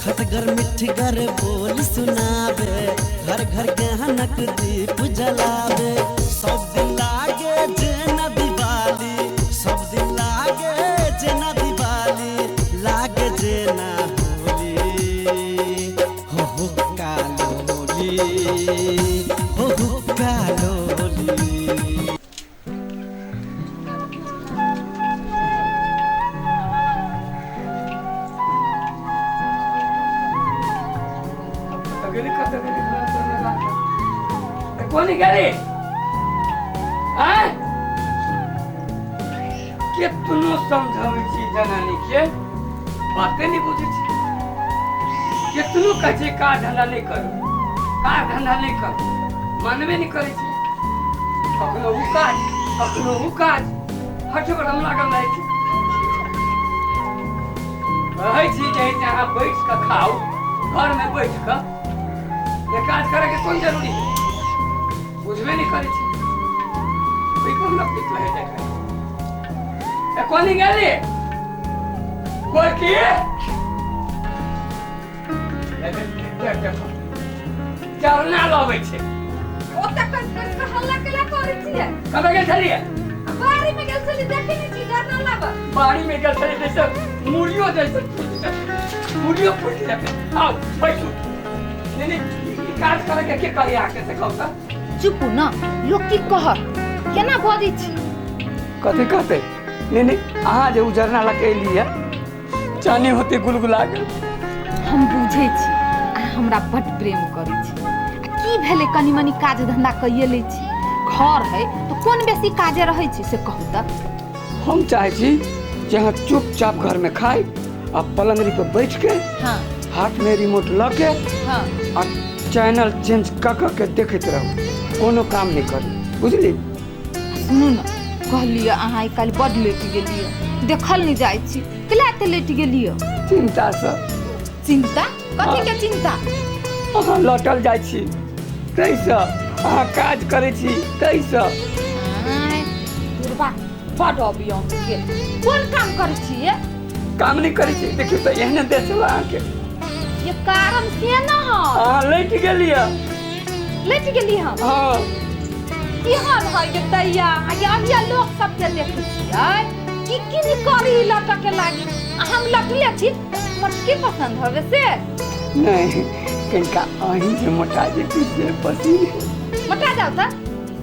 खटगर मिठगर बोल सुनावे, घर घर ज्ञानक दीप जलावे। सब दिन लागे जेना दिवाली, सब दिन लागे जेना दिवाली, लागे जेना होली, हो हो कालोली, हो हो कालोली। गेली कतऽ गेली घर पर लगा के कोन गेली आय केतनो समझाबै छी जनानी के बाते नहि बुझै छी। केतनो कहै छी काज धंधा नहि करू, काज धंधा नहि करू, मानबे नहि करै छी। कखनो उ काज, कखनो उ काज, हट हम लागल रहै छी। कहै छी जे अहाँ बैठ कऽ खाउ, घरमे बैठ कऽ ये काज करे के कोन जरूरी है, बुझबे नहीं करे छी। ओहि पर हमरा पित लगे जाय ए कोनी गेली गोरकी चरना लबै छै। ओतऽ कस कस के हल्ला केला करै छियै? कतऽ गेल छलियै? बाड़ी में गेल छली, देखै नहि छी डरना लाबऽ। बाड़ी में गेल छलियै जैसे मुड़ियो जैसे फूटि जेतै, मुड़ियो फूटि जेतै। आउ बैठू। नहीं नहीं, ई काज करे के के कहै अहाँके से कहू तऽ? चुपू न, लोक की कहत, केना बजै छी? कथी कहतै? नहीं नहीं, अहाँ जे उजरना लऽ के एलियै चानी होती गुलगुला गेल। हम बुझै छी अहाँ हमरा बड प्रेम करै छी। आ की भेलै कनी मनी काज धंधा कइए लै छी, घर है तऽ कोन बेसी काजे रहै छै से कहू तऽ? हम चाहै छी जे अहाँ चुपचाप घर में खाइ आ पलंगरी पर बैठ के हाँ हाथ में रिमोट लऽ के हाँ आ चैनल चेंज कऽ कऽ के देखैत रहू, कोनो काम नहि करू, बुझली? सुनू न, कहलियै अहाँ आइ काल्हि बड लेट गेलियै, देखल नहि जाइ छी, केला एते लेट गेलियै? चिंता सँ। चिंता? कथी के चिंता? अहाँ लौटल जाइ छी ताहिसँ, अहाँ काज करै छी ताहिसँ। आँय, दुर्बा बड अबैया अहाँके। कोन काम करै छियै? काम नहि करै छी, देखियौ तऽ एहने देश छल अहाँके। ये कारण से न है। अहाँ लटि गेलियै। लटि गेली हम? हाँ। केहन है ये दैया, आ ये अभिया लोक सबके देखै छियै की की नहि करी लटके लागी, आ हम लटले छी, हमर की पसंद हवे से? नहीं, कनिका अहीं जे मोटा जेती से पसीन। मोटा जाउ तऽ?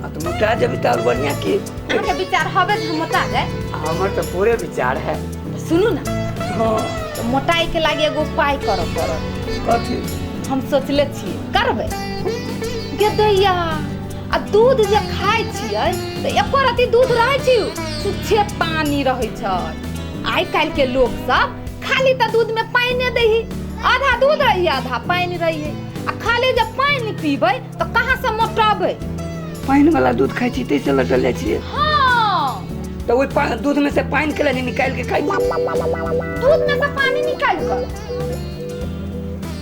आ तऽ मोटा जेबी तऽ आओर बढ़िआँ की? अहाँके विचार हवे जे हम मोटा जाय? हमर तऽ पूरे विचार है। तऽ सुनू ने, हाँ। तऽ मोटाइ के लागी एगो उपाय करऽ पड़त। कथी? हम सोचले छियै करबै। गे दैया, आ दूध जे खाइ छियै तऽ एको रत्ती दूध रहै छै, छुच्छे पानी रहै छै। आइ काल्हि के लोक सब खाली तऽ दूध में पानिए दैही, आधा दूध रही आधा पानि रही, आ खाली जे पानि पीबै तऽ कहाँ से मोटाबै? पानि वाला दूध खाइ छी ताहिसँ लटल जाइ छियै? हाँ। तऽ ओहि दूध में से पानि के लए निकालि के खाइ छी? दूध में से पानि निकालि कऽ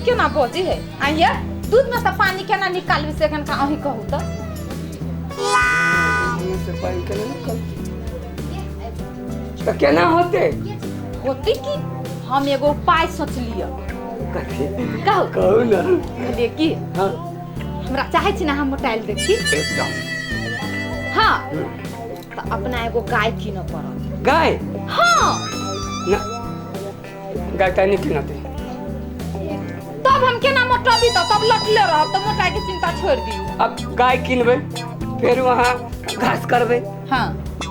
केना बजै है? आइये दूध में से पानि केना निकालबी से एखन अहीं कहू तऽ? दूध में से पानि केना निकालबै तऽ केना होतै? होतै की, हम एगो उपाय सोचलियै। कथी? कहू। कहू ने। कहलियै की? हाँ। हमरा चाहै छी ने अहाँ मोटाइल देखी? एकदम। हाँ। तऽ अपना एगो गाय कीनऽ पड़त। गाय? हाँ। ना, गाय तऽ नहि कीनतै। तब हम केना मोटाबी? तऽ तब लटले रहब तऽ मोटाइ के चिंता छोड़ि दियौ। अब गाय कीनबै, फेर वहाँ घास करबै, हाँ।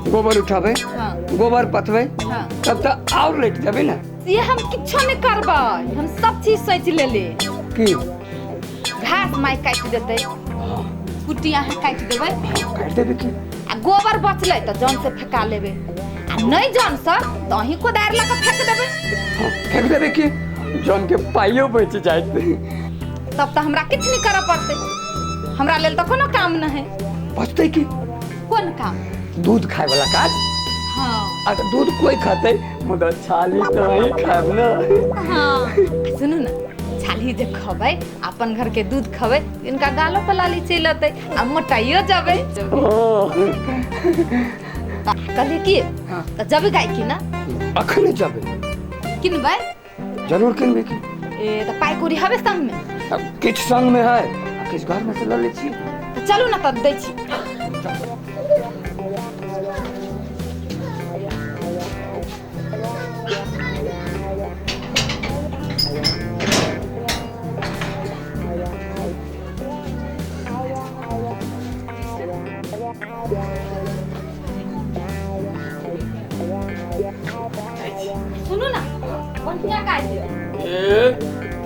गोबर उठाबै, हाँ। गोबर पथबै, हाँ। तब तऽ आओर लटि जेबै ने। से हम किछो नहि करबै, हम सब चीज सोचि लेली। की? घास माय काटि देतै, कुट्टी अहाँ काटि देबै। काटि देबै की? आ गोबर बचलै तऽ जन से फेका लेबै, आ नहि जन से तऽ अहीं कोदारि लऽ कऽ फेक देबै। हाँ, फेक देबै की? जन के पाइयो बचि जायत। तब तऽ हमरा किछु नहि करऽ पड़तै, हमरा लेल तऽ कोनो काम नहि है। बचतै की? कोन काम? दूध खाय वाला काज। हाँ। आ तऽ दूध कोई खातै, मुदा छाली तऽ अहीं खायब ने। हाँ। सुनू ने, छाली जे खबै, अपन घर के दूध खबै, इनका गालो पर लाली चलि अतै आ मोटाइयो जेबै। कहलियै की? हाँ। तऽ जेबै गाय कीनऽ? अखने जेबै। किनबै? जरूर किनबै की? ए तऽ पाइ कौड़ी हवे संग में? अब किछु संग में है आ किछु घर में से लऽ लै छी। तऽ चलू ने तब दै छी। सुनू ना, बढ़िया गाय दियौ। ए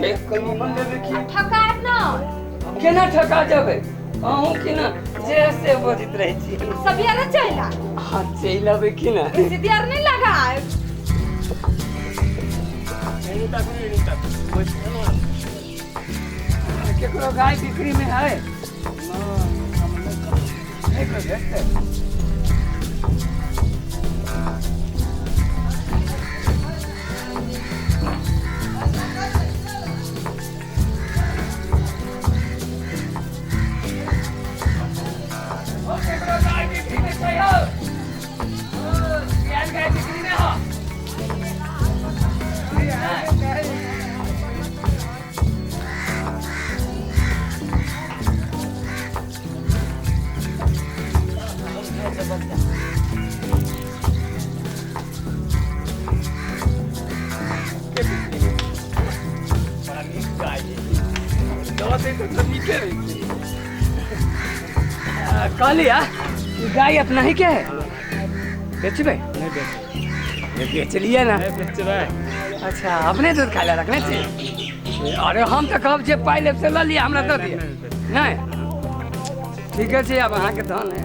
देख कऽ निमन लेबै की? आ ठकायब न। केना ठका जेबै अहूँ? केना जे से बजैत रहै छी। सबियारे चलि आ। हाँ, चलि अबै की ने। बेसी देर नहि लगायब। केकरो गाय बिक्री में है? नहीं कोई भेटतै? ओ केकरो गाय बिक्री में छै हौ? ओ बियाल गाय बिक्री में हो? बड़ा नीक गाय है। दऽ दै तऽ नीके रहै छै। कहलियै ई गाय अपना ही के है? बेचबै? नहीं बेच। बेचलियै ना? नहीं बेचबै। अच्छा, अपने दूध खाय लए रखने छी? अरे हम तऽ कहब जे पाइ लेब से लऽ लिअ, हमरा दऽ दिअ। नहि, ठीके छै, आब अहाँके धन है।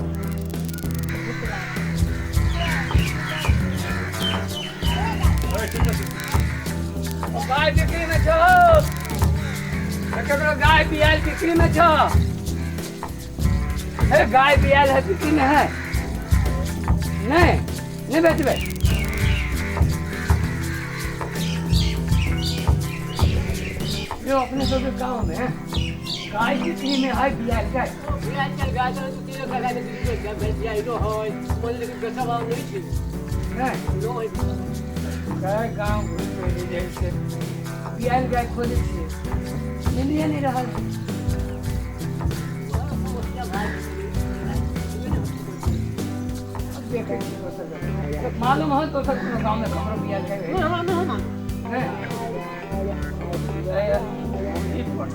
गाय बिक्री में छौ? केकरो गाय बियाल बिक्री में छौ? हे, गाय बियाल है बिक्री में है? नहीं, नहीं बेचबै? यो अपने सबके गाँव में गाय बिक्री में है बियाल गाय? नहीं गाय। गाँव घुरि के एली जैसे बियाल गाय खोजै छियै, मिलिए नहीं रहल। अब देखै छियै दोसर जगह। मालूम है दोसर कोनो गाँव में ककरो बियाल गाय है? नहीं? ई पर।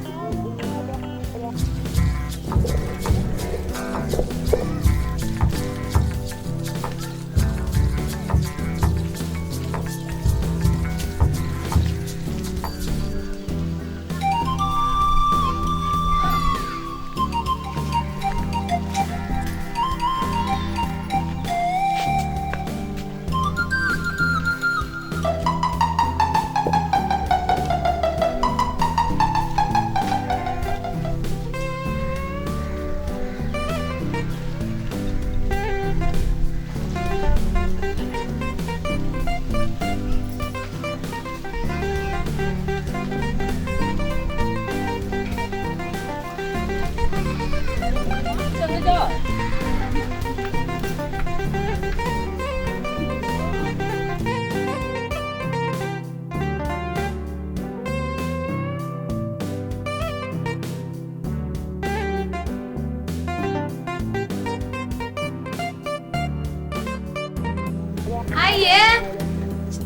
आइए,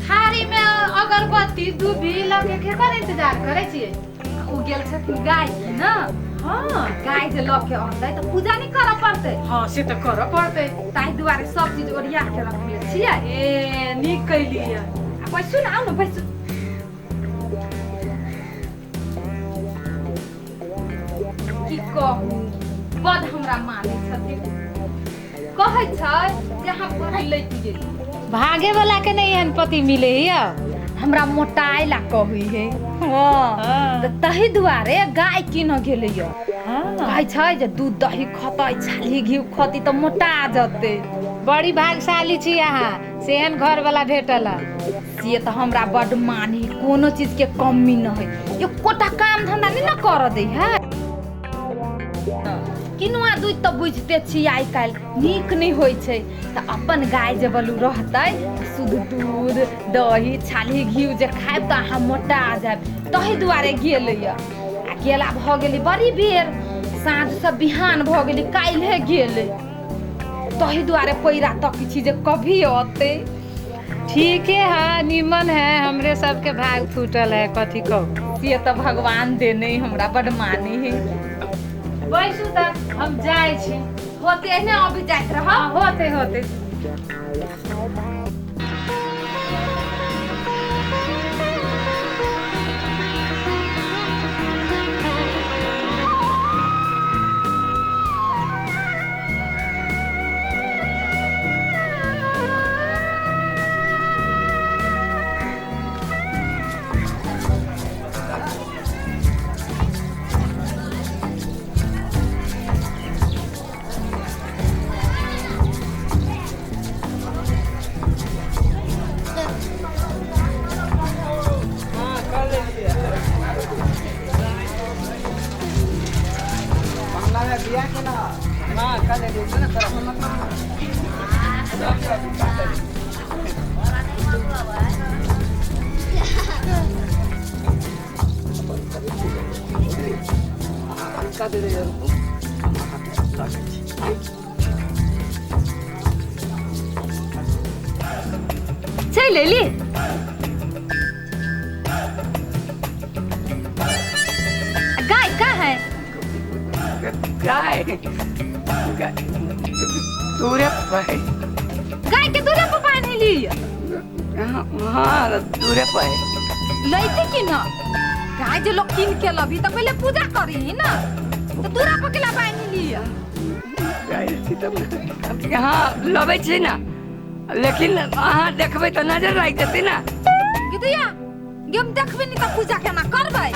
थारी में अगरबत्ती दूबी लऽ के केकर इंतजार करै छियै? ओ गेल छथिन गाय की न। हाँ। गाय जे लऽ के अनतै तऽ पूजा नहि करऽ पड़तै? हाँ, से तऽ करऽ पड़तै। ताहि दुआरे सब चीज ओरिया के रखले छियै। ए, नीक कैलियै। आ बैसू ने, आउ ने, बैसू। की कहू, बड हमरा मानै छथिन। कहै छै जे हम पढ़ै लैत गेली। भागे वाला के नहीं एहन पति मिले है। हमरा मोटाइ ला कहै है। हाँ। तऽ तही दुआरे गाय कीनऽ गेलै। हाँ। कहै छै जे दूध दही खतै, छाली घी खतै तऽ मोटा जतै। बड़ी भाग्यशाली छी अहाँ, से एहन घर वाला भेटल है। से तऽ हमरा बड मानी, कोनो चीज के कमी न है। एकोटा काम धंधा नहि ने करऽ दै है। किनुआ 2 दूध तऽ बुझिते छी आइ काल्हि नीक नहि होइ छै, तऽ अपन गाय जे बलू रहतै शुद्ध दूध दही छाली घी जे खायब तऽ अहाँ मोटा जायब, तहि दुआरे गेलैया। आ गेला भऽ गेलै बड़ी बेर, साँझसँ बिहान भऽ गेलै, काल्हिए गेलै, तहि दुआरे पैरा तकै छी जे कभी अतै। ठीके है, निमन है, हमरे सबके भाग फूटल है, कथी कहू। से तऽ भगवान देने हमरा बड माने है। बैसू तऽ हम जाइ छी। होते ने अभी जाइत रहब? हाँ, होते होते। चलि एली? गाय कहाँ है? गाय दूरे पर है। गाय के दूरे पर बान्हली? हाँ, दूरे पर है। लैते कि ना गाय जे लोग कीन के लबी तऽ पहिले पूजा करी ना, तऽ दूरा पर केला बान्हली? गाय तब हाँ लबै छी ना, लेकिन अहाँ देखबै तऽ नजर लागि जेतै ना। गिदैया गेम देखबै नहीं तऽ पूजा केना करबै?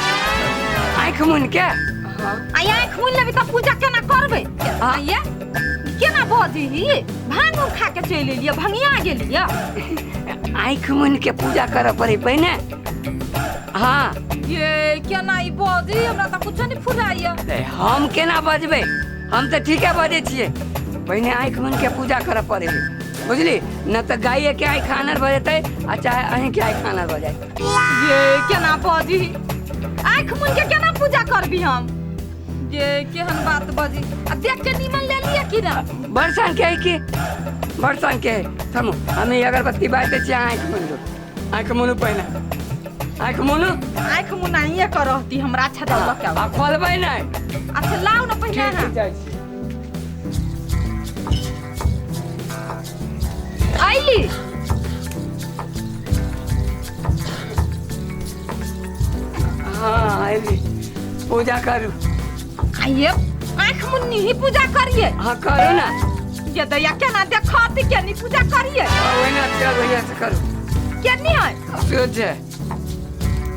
आँखि मुनि के। आ आँखि मुनि लेबै तऽ पूजा केना करबै? आइए केना बजही, भांग उंग खा के चलि एलियै, भंगिया गेलियै। आँखि मुनि के पूजा करऽ पड़ै पहिने। हाँ ये केना ई बजही, हमरा तऽ कुछो नहि फुराइया। हम केना बजबै, हम तऽ ठीके बजै छियै। पहिने आँखि मुनि के पूजा करऽ पड़ै है, बुझली न? तऽ गाये के आँखि आनर भऽ जेतै आ चाहे अहीं के आँखि आनर भऽ जाय। ये केना बजही, आँखि मुनि के केना पूजा करबी हम? ये केहन बात बजी। आ देख के नीमन ले लियै कि ना? बरसान के है कि बरसान के है? थमो, हम ई अगरबत्ती बारि दै छियै, आँखि मुनि, आँखि मुनू पहिने, आँखि मुनू। आँखि मुनाइए के रहती हमरा। अच्छा दऽ के आ खोलबै नहि। अच्छा लाउ ने पहिने अहाँ। जाइ छी। अइली। हाँ अइली, पूजा करू। आइए आँखि मुन्नी ही पूजा करिए। हाँ करू ना। ये दैया केना देखत केनी पूजा करिए? ओहिना चल, ओहिना से करू। केनी है? सोच है।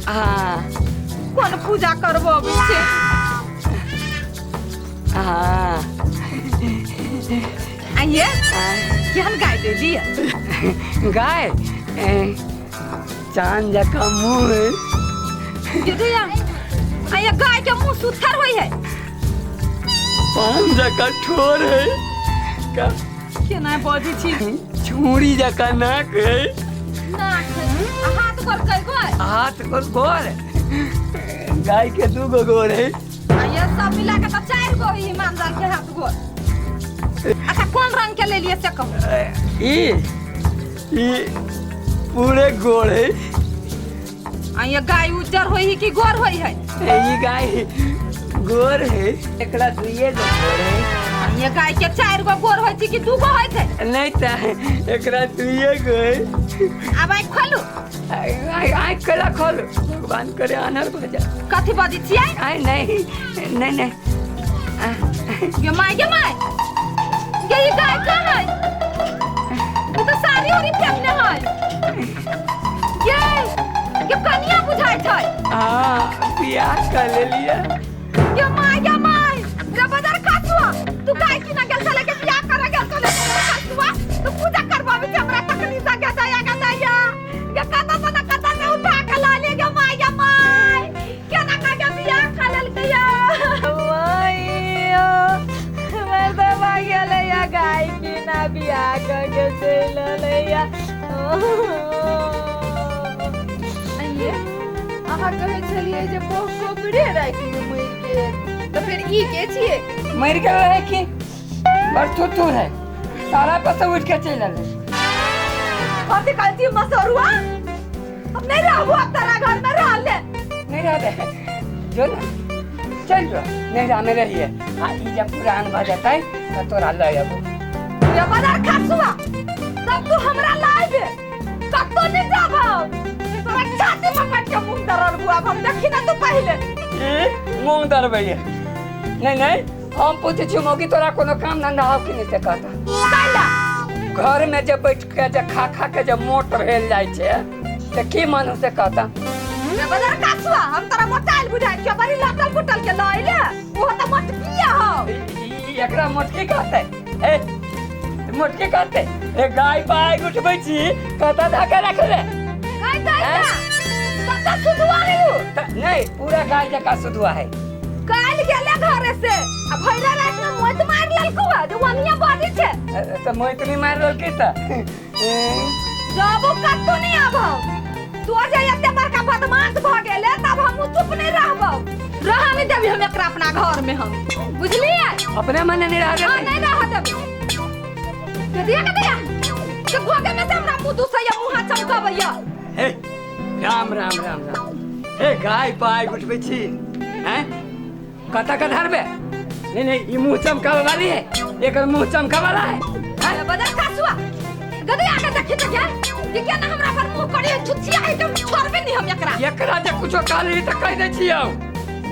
हाँ कोन पूजा करबो अबै छै? हाँ आइए केहन गाय देलियै? गाय चांद जकाँ मुँह है। ये दैया आइए गाय के मुँह सुथर होइ है, पान जकाँ ठोर है, का केना बजै छी? छुरी जकाँ नाक है। नाक आ हाथ गोर कै गो? हाथ गोर गोर, गाय के दू गो गोर है। आइए सब मिला के तऽ 4 गो है ईमानदार के हाथ गोर। अच्छा कोन रंग के लेलियै से कहू? ई पूरे गोर है। आइए गाय उज्जर होइ है कि गोर होइ है? ई गाय गोर है, एकरा दुइये गो गोर है। आइए गाय के 4 गो गोर होइ छै कि 2 गो होइ छै? नहीं तऽ एकरा दुइये गो है। आब आँखि खोलू। आँखि केला खोलू? भगवान करे आनर भऽ जाए। कथी बजै छियै? आइ नहीं नहीं नहीं। गे my, गे my, गे ई गाय कहाँ है? ई तऽ साड़ी उड़ी पहिनने है। गे गे कनिया बुझाइ छै। हाँ बियाह कर लेलियै। गे my, गे my, रे बजार काचुआ, तू गाय किना गेल छलै के बियाह करऽ गेल छलै? काचुआ तू पूजा करबाबी छै हमरा तकनी से? गे दैया, गे दैया, गे कतऽ से न कतऽ से उठा के ला लिए। गे my, गे my, केना का के बियाह खा लेलकै? माइयो, हमर आइये अहाँ कहै छलियै जे बहु कोबरे रातिमे मरि गेल, तऽ फेर ई के छियै? मरि गेल रहै की, बड़ थुथुर है, सारा पर से उठि के चलि एलै। कथी कहै छी मसरुआ? हम नहि रहबो आब तोरा घर में, रह ले। नहीं रहबे? जो ना, चल जो नैहरा में रहिए। आ ई जब पुरान भऽ जेतै तऽ तोरा लऽ अबो। ये बदर खसुआ, तब तू हमरा लाइबे, कतौ नहीं जाबो। तोरा छाती पकड़ के मुंह दरल बुआ हम देखी ना तू पहिले। ई मुंह दरबैये? नहीं नहीं, हम पूछै छियौ मौगी, तोरा कोनो काम धंधा हौ कि नहीं से कहता। कैला? घर में जे बैठ के जे खा खा के जे मोट भेल जाइ छै तऽ की मानू से कहता। रे बदर खसुआ, हम तोरा मोटाइल बुझाइ छियौ, बड़ी लटल पुटल के लइले, ओहो तऽ मोटकिया हौ। ई एकरा मोटकी कहतै? ए मोटकी कहतै? ए गाय पाय उठबै छी, कहता धके रखले। गाय तऽ तब तऽ सुधुआ है उ। नहीं, पूरा गाय जकाँ सुधुआ है। काल्हि गेले घरे से आ भैरा राति में मोत मारि लेलकौ है जे ओनिया बाजै छै। तऽ मोति नहि मारि लेलकै तऽ जाबो कतौ नहि आबौ। तू जे एते बड़का बदमाश भऽ गेले तब हमहूँ चुप नहि रहबौ, रह नहि देबी हम एकरा अपना घर में हम, बुझलियै? अपने मने नहीं रह हाँ देबै। नहीं रह देबी। गदिया गदिया के घोगे में से हमरा मुँह दुसैया, मुँह चमकबैया। हे राम राम राम राम। हे गाय पाय उठबै छी हैं, कतऽ के धरबे? नहीं नहीं, ई मुँह चमकावे वाली है, एकर मुँह चमकावे वाला है। अरे बदर कासुआ, गदिया के देखी तऽ गेल कि केना हमरा पर मुँह करी छुछिया है, तऽ छोड़बे नहीं हम एकरा। एकरा जे कुछो कहली तऽ कहि दै छियौ,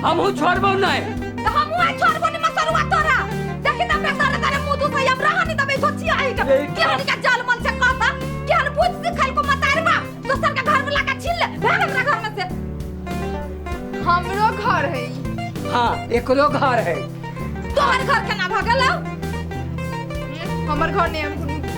हमहूँ छोड़बौ नहि। तऽ हमहूँ आइ छोड़बो नहि मसरुआ तोरा। देखी तऽ हमरा तारे तारे मुँह दुसैया, हम रह नहि देबै छुछिया है के। केहन के जाल मन से कहता, केहन बुझ सिखल को मतार बाप, दोसर के घर वाला के छीन ले, भाग हमरा घर में से। हमरो घर है। हाँ, एकरो घर है। तोहर घर केना भऽ गेलौ? हमर घर नहि, हम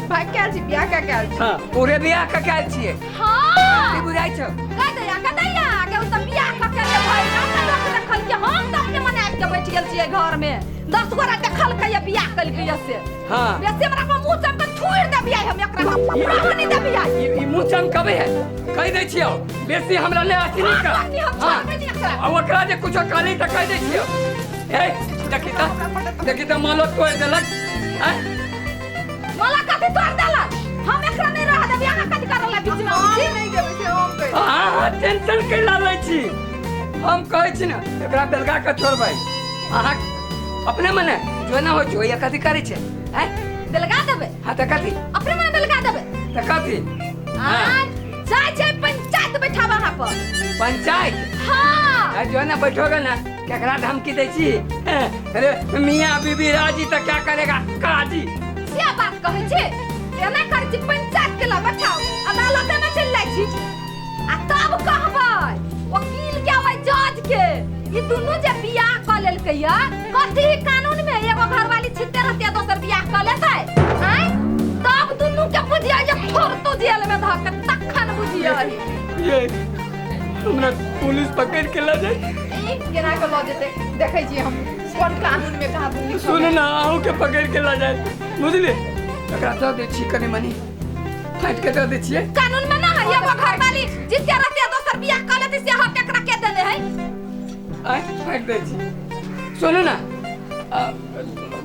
भाग के आयल छी, बियाह कऽ के आयल छी। हाँ, पूरे बियाह कऽ के आयल छियै। हाँ। की बुझाइ छौ? गदैया गदैया के उ तऽ बियाह कऽ के जे भरि रात रख रखल के, हम तऽ अपने मने आबि के बैठ गेल छियै घर में। 10 गोरा देखलकै या बियाह केलकै या से। हाँ। बेसी हमरा पर मुँह चमक थुरि देबियै हम एकरा, रह नहि देबियै। ई मुँह चमकबै है, कहि दै छियौ बेसी हमरा ले अथी नहि कर। हाँ, हम छोड़बै नहि एकरा। आ ओकरा जे कुछो कहली तऽ कहि दै छियौ। ए देखी तऽ, देखी तऽ मालो तोड़ि देलक। आँय माला कथी तोड़ि देलक? हम एकरा नहि रह देबै, अहाँ कथी करऽ ला बीच में आबै छी? नहि देबै से हम कहि। अहाँ टेंशन कैला लै छी? हम कहै छी ने एकरा बेलगा के छोड़बै। अहाँ अपने मने जो ना होइ छै ओहि कथी करै छै? आँय बेलगा देबै? हाँ तऽ कथी? अपने मने बेलगा देबै? तऽ कथी? आँय जाइ छै पंचायत बैठाबऽ अहाँ पर। पंचायत? हाँ। जो ना बैठोगे ना, केकरा धमकी दै छी? अरे मियाँ बीबी राजी तऽ क्या करेगा काजी। से बात कहै छी, एना करै छी पंचायत के ला बैठाउ, अदालत में चलि जाइ छी आ तब कहबै वकील के ओहि जज के, ई दुनू जे बियाह कऽ लेलकै या कथी कानून में एगो घरवाली छिते रहतै दोसर बियाह कऽ लेतै? आँय तब दुनू के बुझियै जे फोड़तौ जेल में धऽ के, तखन बुझियै। ये हमरा पुलिस पकड़ के लऽ जाइ। ई केना के लऽ जेतै? देखै छियै हम कोन कानून में कहाँ लिखल। सुन ना, अहूँ के पकड़ के लऽ जाय, बुझली? एकरा दऽ दै छी कनि मनि, फाटि के दऽ दै छियै। कानून में ना है एगो घरवाली जिते रहतै दोसर बियाह कऽ लेतै, से हक एकरा के देने है? आँय फाटि दै छी। सुनू ना,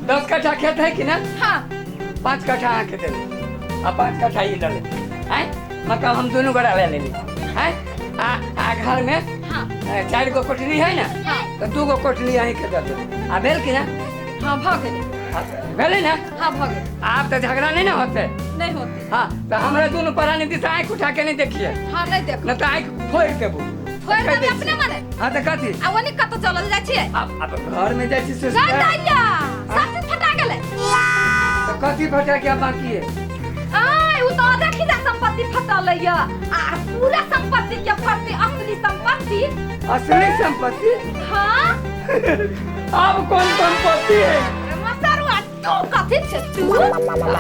10 कट्ठा खेत है कि ना? हाँ। 5 कट्ठा अहाँके देबै आ 5 कट्ठा ई लऽ लेबै। आँय मतलब हम दुनू गोरा लऽ लेली। आँय आ घर में हाँ 4 गो कोठली है ना, तऽ 2 गो कोठली अहीँके दऽ देबै। आ भेल कि ना? हाँ भऽ गेलै। भेलै ना? हाँ भऽ गेलै। आब तऽ झगड़ा नहीं ना होतै? नहीं होतै। हाँ तऽ हमरा दुनू प्राणी दिस आँखि उठा के नहीं देखिए। हाँ नहीं देखो, न तऽ आँखि फोड़ि देबो। फोड़ि देबै अपने मने। हाँ तऽ कथी? आ ओनी कतऽ चलल जाइ छियै? आब घर में जाइ छी से गदैया सब चीज फटा गेलै। तऽ कथी फटा के बाकी है? आय उ तऽ आधा खिजा संपत्ति फटल या, आ पूरा संपत्ति के फटती असली संपत्ति। असली संपत्ति? हाँ। अब कौन संपत्ति है? मसरुआ तू कथी छै तू?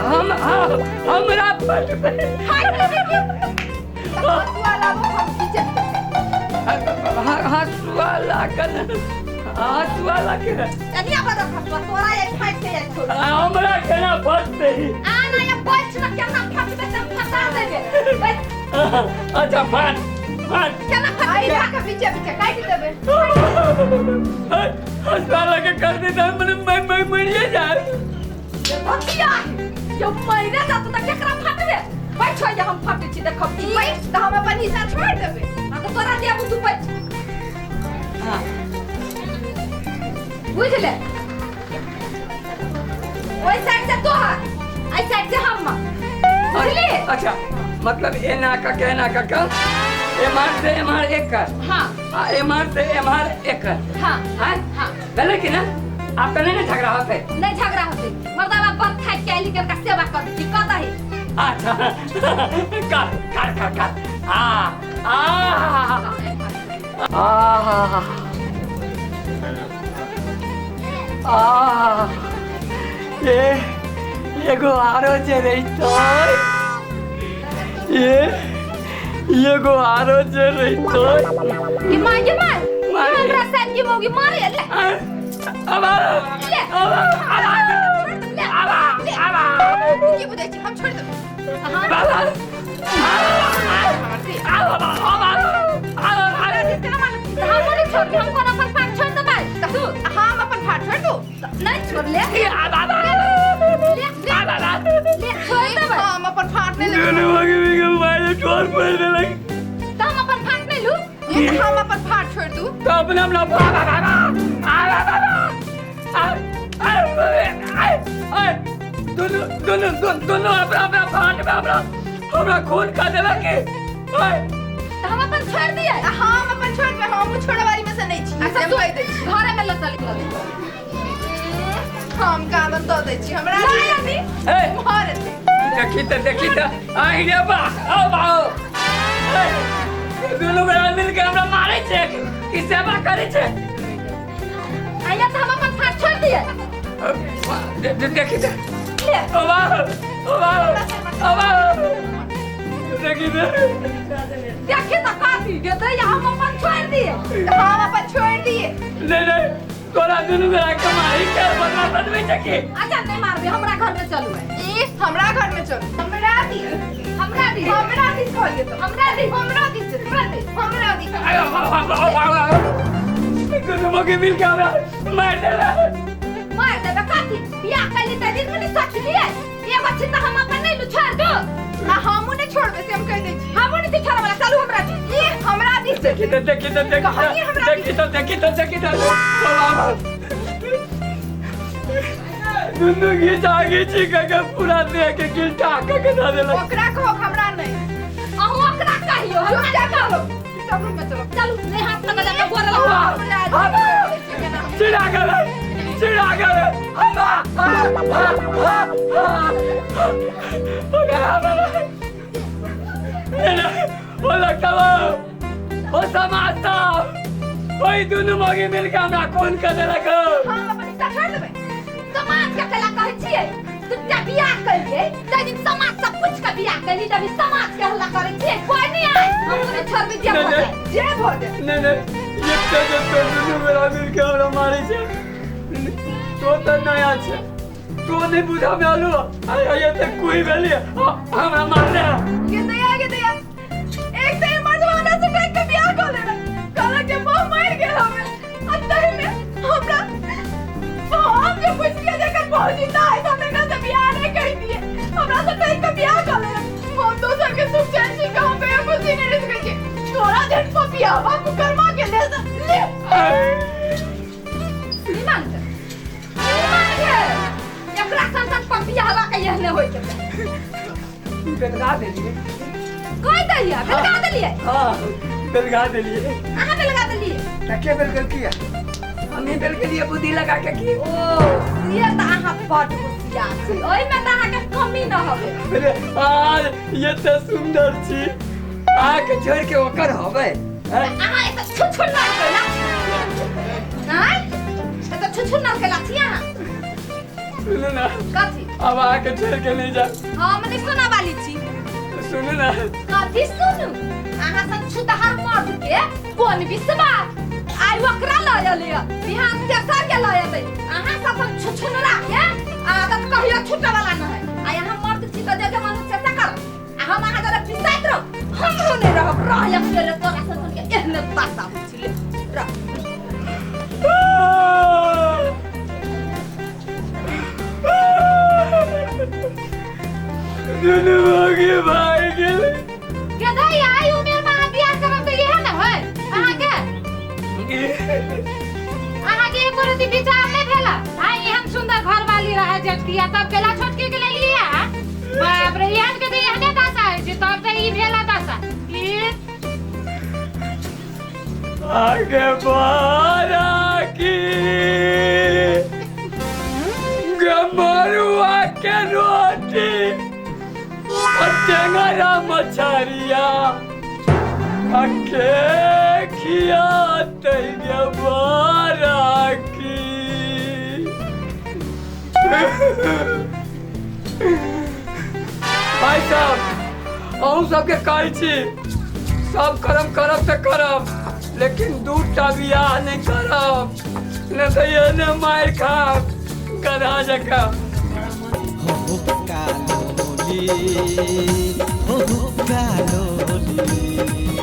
हम हमरा फटतै। हँसुआ लाबो हम किचन। हँसुआ लागल। हसुआ लगे कनिया बदल हसुआ तोरा एक फाट के एक छोड़ हमरा केना फटते आ ना ये बैठ ना केना फटबे त फटा देबे बैठ अच्छा फाट फाट केना आई फटबे के बीचे बीचे काटि देबे हसुआ लगे कर दे त मैं मैं मरिए जाए भतिया यो मरे जात त केकरा फटबे बैठ ये हम फटे छी देखब ई बैठ तऽ हम अपन हिस्सा छोड़ देबे आ त तोरा दिया तू बैठ हां बुझले ओइ साइड से तोहर आई साइड से हम बुझली अच्छा मतलब एना का के एना का का एमआर से एमआर एक कर हां आ एमआर से एमआर एक कर हां हां हां भेलै कि ना आप तो नहीं ना झगड़ा होते नहीं झगड़ा होते मर्दावा बन थाक के आइली के सेवा कर दी कत है अच्छा कर कर कर कर आ आ आ आ ये एगो आरो जे रहितो ये एगो आरो जे रहितो ये मां ये मां हमरा साथ की मौगी मारे ले अब ले अब ले अब अब की बुझै छी हम छोड़ देबे हां बाबा हम नहीं छोड़ हम कोन अपन फाट छोड़ देबै तू हम अपन फाट छोड़ दू नहीं छोड़ ले ले ले ले छोड़ देबै हम अपन फाट नहीं लेबै त हम अपन फाट नहीं लू ये तऽ हम अपन फाट छोड़ दू दोनों अपना अपना फाट में अपना हमरा खून का देला के त हम अपन छोड़ दिए आ हम अपन छोड़ देबै हम छोड़े वाली में से नहीं छी अच्छा से हम तू कहि दै छी घरे में ल चल हम कानन दऽ दै छी हमरा नहीं अभी ए मार एतै देखी त देखी त आई रे बा आओ आओ दोनों बड़ा मिल के हमरा मारे छे कि सेवा करे छे आया त हम अपन फाट छोड़ दिए देखी त ले ओ बा ओ बा ओ बा देखी त देखी त काफी गेते हम अपन छोड़ दिए तऽ हम अपन छोड़ दिए नहीं नहीं तोरा दुनू गोरा के मारी के बदला बनबै छै की अच्छा नहीं मारबे हमरा घर में चलू है ई हमरा घर में चल हमरा दी हमरा दी हमरा दी कहलिए तो हमरा दी हमरा दी हमरा दी हमरा दी दुनू मगे मिल के हमरा मार देला मार देबे काथी बियाह कैली त दिन में सोचलिए एगो छी त हम अपन नहीं लू छोड़ दो आ हमहूँ नहीं छोड़बै से हम कहि दै छी हमहूँ नहीं छोड़े वाला चलू हमरा दी ई हमरा दी देखी त देखी त देखी कहलिए हमरा देखी त देखी त देखी त दुनू घिचा घिची के पूरा देह के गिलटा के के दऽ देलक ओकरा कहो हमरा नहीं अहूँ ओकरा कहियो हमरा चुपचाप चलो सब रूम में चलो चलू नहीं हाथ लगा जाके गोर लगा हमरा दी चिड़ा गेलै चिड़ा गेलै ओ लगता ओ समाज साहब ओई दुनू मगी मिल के हमरा खून कर देलक हम अपन हिस्सा छोड़ देबै समाज के कला कहै छियै तुमका बियाह कैलियै तै दिन समाज सब पूछ के बियाह कैली तभी समाज के हल्ला करै छियै कोई नहीं आए हम तो छोड़बे जे भऽ जाए जे भऽ जाए नहीं नहीं ये तो जो दुनू गोरा मिल के हमरा मारै छै तो तऽ नया छै तो नहीं बुझा में आलू आय ये तऽ कोई भेली हमरा मारले के दया के दया एक तऽ मर्दवाना से टाइम के बियाह कऽ लेलक कहलक जे बहु मरि गेल हमे आ तही में हमरा हम जे पुछलियै जे एकर बहु जिंदा है तऽ हम एकरा से बियाह नहि करितियै हमरा से टाइम के बियाह कऽ लेलक हम दोसर के सुख चैन छी के हम कहियो खुशी नहि रहि सकै छी तोरा जेहन पपियावा कुकर्मा के ले ले निमन के निमन के एकरा सन सन पपियावा के एहने होइ के बेलगा देलियै कहि दैया बेलगा देलियै हाँ बेलगा देलियै अहाँ बेलगा देलियै त के बेलगल किया हमी बेलगलियै बुद्धि लगा के की ओ से तऽ अहाँ बड होशियार छी ओहिमे तऽ अहाँके कमी न हवे अरे आज ये तऽ सुंदर छी आके छोड़ के ओकर हवे अहाँ एक छुछुन्नर केला आँय एतऽ छुछुन्नर केला छी अहाँ सुनू ना कथी अब आके छोड़ के नहीं जा हम नहीं सुना वाली छी सुनू ना कथी सुनू अहाँ सन छुतहर मर्द के कोन विश्वास आइ ओकरा लऽ एलियै लिअ, बिहान तेसर के लऽ एतै। अहाँ सब अपन छुछुनरा के आदत कहियो छूटे वाला न है। आ यहाँ मर्द छी तऽ जे जे मन से से कर, आ हम अहाँ जरे पिसाइत रहब, हमरो नहि रहब। रह अकेले, तोरा सब के एहने दशा होइ छै। ले रह। दुनू भागे भाग गेलै। गदई, आई उमेर में अहाँ बियाह करब तऽ इएह ने होय अहाँके। अहाँके एको रति विचार नहि भेल? भाई, एहन सुंदर घरवाली रहे जेठकिया, तब केला छोटकी के लेलियै? बाप रे, एहन के तऽ एहने दशा होइ छै। तब तऽ ई भेल दशा ई। आगे बारा की गमरुआ के रोटी और टेंगरा मछरिया अके खियाते गे बारा की। भाई साहब, अहूँ सबके कहै छी, सब करम करब तऽ करब, लेकिन 2टा बियाह नहि करब, नहि तऽ एहने मारि खाब गधा जकाँ। हो हुक्का लोली, हो हुक्का लोली।